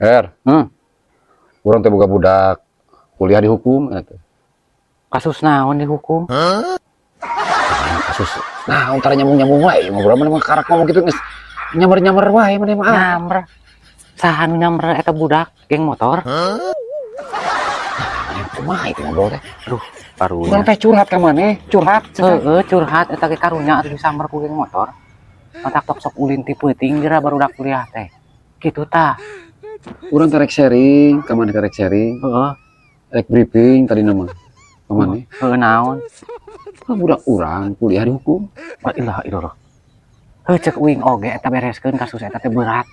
Er, urang teh boga budak kuliah dihukum eta. Kasus naon dihukum? Kasus nah antara nyambung-nyambung wae ngobrol mana mah, karak ngomong gitu geus nyamber-nyamber wae maneh mah. Ah. Nyamber. Saha nu nyamber eta budak? Geng motor? Maneh kumaha itu ngobrol teh? Aduh, karunya. Urang teh curhat ka maneh, curhat. Heeh, curhat eta ge karunya atuh disamber ku geng motor. Matak tok sok ulin ti peuting geura barudak kuliah teh. Kitu tah. Urang teh rek sharing, ka maneh teh rek sharing, rek briefing tadi nama. Ka maneh. Heeh, naon? Ah, budak urang kuliah dihukum. La ilaha illallah. Heuh, cek uing oge eta bereskeun kasus eta teh berat.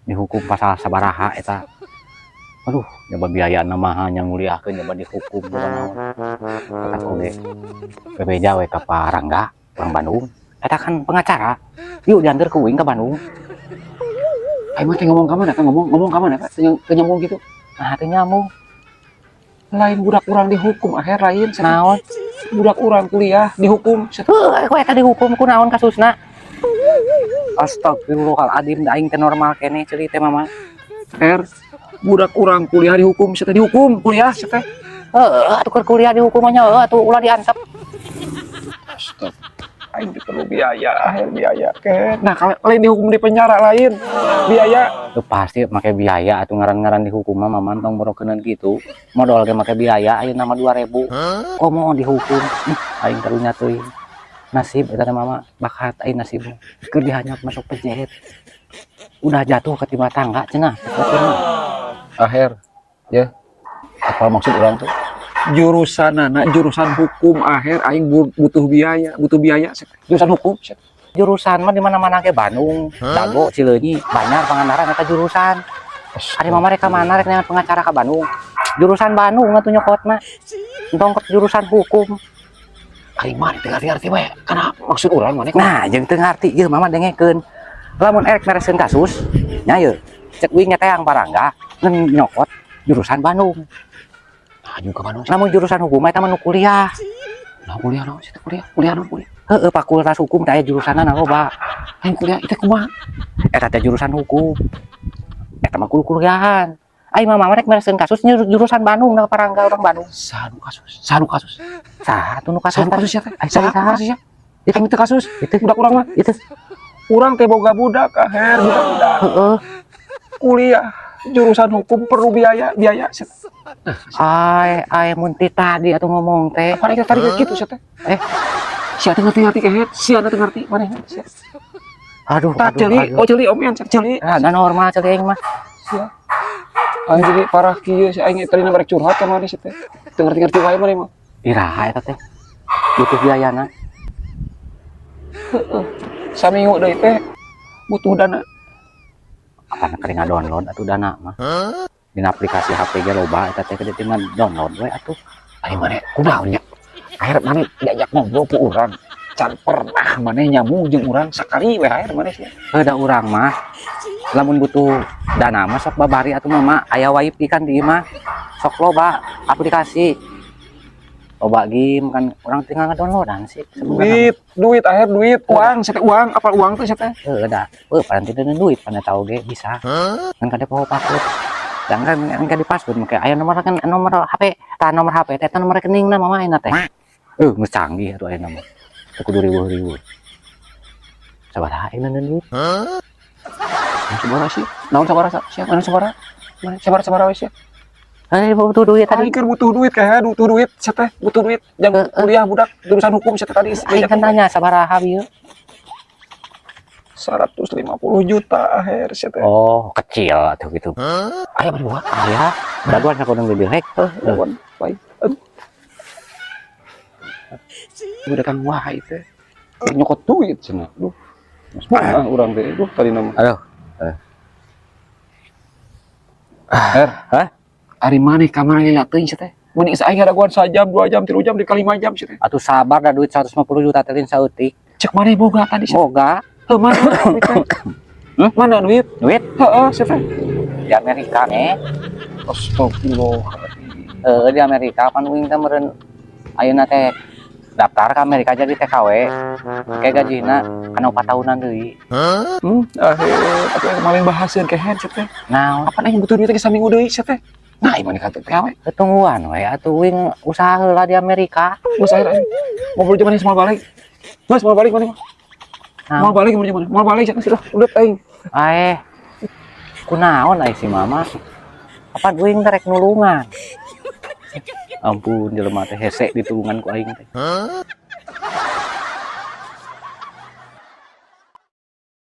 Dihukum pasal sabaraha eta. Aduh, nyoba biaya mah nya nguliahkeun nyoba dihukum bukan naon. Eta oge. Bebeja we ka Pak Rangga, orang Bandung. Eta kan pengacara. Yuk diantar ke uing ke Bandung. Aing mah teh ngomong ka mana kan, ngomong ngomong ka mana kan teu nyambung gitu. Nah, teu nyambung. Lain budak urang dihukum akhir lain. Naon? Budak urang kuliah dihukum. Heuh, ku eta dihukum ku naon kasusna? Astagfirullahaladzim, da aing teh normal keneh ceuli teh mama. Er, budak urang kuliah dihukum, saya dihukum kuliah saya teh. Heeh, atuh keur kuliah dihukum nya heuh atuh ulah diantep. Astag. Aing teh perlu biaya, akhir biaya ke. Nah, kalau lain dihukum di penjara lain biaya. Tuh pasti make biaya atuh ngaran-ngaran dihukum mah mama tong borokeuneun kitu. Modal ge make biaya ayeuna mah 2000. Komo dihukum. Aing karunya teuing. Nasib eta teh mama bakat aing nasib. Keur dihanyap masuk pejet. Udah jatuh ketimpa tangga cenah. Akhir, ya. Apa maksud urang tuh? Jurusan anak jurusan hukum akhir aing butuh biaya, butuh biaya jurusan hukum. Jurusan mah di mana-mana ge Bandung, Dago, Cileunyi, Banjar, Pangandaran eta jurusan. Ari mama rek ka mana, rek neangan pengacara ka Bandung? Jurusan Bandung atuh nyokotna. Entong ke jurusan hukum. Aing mah teu ngarti-ngarti we. Kana maksud urang maneh? Nah, jeung teu ngarti ieu mama dengekeun. Lamun erek mereskeun kasus, nya ieu cek uing nya teang parangga ngan nyokot jurusan Bandung. Nah, juga Bandung. Lamun jurusan hukum mah eta mah nu kuliah. Nah, kuliah naon sih kuliah? Kuliah naon kuliah? Heeh, fakultas hukum teh aya jurusanna loba. Aing kuliah itu kumaha? Eta teh jurusan hukum. Eta mah kudu kuliahan. Aing mah rek mereskeun kasus jurusan Bandung na parangga orang Bandung. Saha nu kasus? Saha nu kasus? Saha tuh nu kasus? Saha nu kasus ya teh? Ai, Saha nu saha? Kasus ya? Aing teu kasus. Itu Budak urang mah. itu. Urang teh boga budak aher budak-budak kuliah jurusan hukum perlu biaya, biaya. Ai ai mun ti tadi atuh ngomong teh. Apa tadi tadi gitu sih teh? Eh. Sia teu ngerti-ngerti kehet, sia teu ngerti maneh sia. Aduh, Tah aduh, ceuli, aduh. Oh ceuli omean ceuli. Rada normal ceuli aing mah. Sia. Aing jadi parah kieu si aing tadi rek curhat ka maneh sih teh. Teu ngerti-ngerti wae maneh mah. Iraha eta teh? Butuh biayana. Saminggu deui teh butuh dana. Apa keur download atuh dana mah. Dina aplikasi HP ge loba eta teh keur tinggal download we atuh. Ari maneh kumaha nya? Akhir maneh diajak ngobrol ku urang. Can pernah maneh nyambung jeung urang sakali we akhir maneh sih. Heuh, da urang mah lamun butuh dana mah sok babari atuh mama, aya wifi kan di imah. Sok loba aplikasi. Loba game kan urang tinggal ngedownloadan sih sebenarnya. Duit, duit akhir duit, uang, saya teh uang, apa uang tuh saya teh? Heuh da. Heuh, paling tidak duit pada tahu ge bisa. Kan kada poho password. Dan kan kan di password make aya nomor kan nomor HP, tah nomor HP teh eta nomor rekeningna mama ayeuna teh. Geus canggih atuh ayeuna mah. Teu kudu riweuh-riweuh. Sabaraha ayeuna duit? Naon sabaraha sih? Naon sabaraha? Siapa naon sabaraha? Mana sabaraha sabaraha we sia? Eh, butuh duit tadi. Aing keur butuh duit kayak butuh duit, sia teh butuh duit. Jang kuliah budak jurusan hukum sia teh tadi. Aing kan tanya sabaraha bieu? 150 juta akhir sia teh. Oh, kecil atuh gitu. Aya mana buat? Aya, dagoan sakudu direk. Heuh, dagoan baik. Aduh. Udah datang wae teh. Nyokot duit cenah. Duh. Geus mah urang teh duh tadi nama. Aduh. Er. Hah? Ari maneh ka mana lila teuing sia teh? Mun geus aing ngadagoan sajam, 2 jam, 3 jam, di kali 5 jam sia teh. Atuh sabar da duit 150 juta teh lain saeutik. Cek maneh boga tadi sia. Boga. Heuh, mana duit teh? Hmm? Mana duit? Duit Heeh, sia teh. Di Amerika nih. Astagfirullahaladzim. Heeh, di Amerika pan uing teh meureun ayeuna teh Daftar ke Amerika jadi TKW. Kayak gajina kana 4 tahunan deui. Aher, atuh aing maling bahaseun ke headset teh. Naon? Apa aing butuh duit teh saminggu deui sia teh? Nah, ieu mah ka TKW. Tungguan we atuh uing usaha heula di Amerika. Geus, aher aing. Ngobrol jeung maneh moal balik. Geus moal balik maneh mah. Moal Naon? Balik ngobrol jeung maneh. Moal balik sia sudah, udah aing. Aeh. Kunaon ai si mama? Apa uing teh rek nulungan? Ampun, jelema teh hese ditulungan ku aing teh.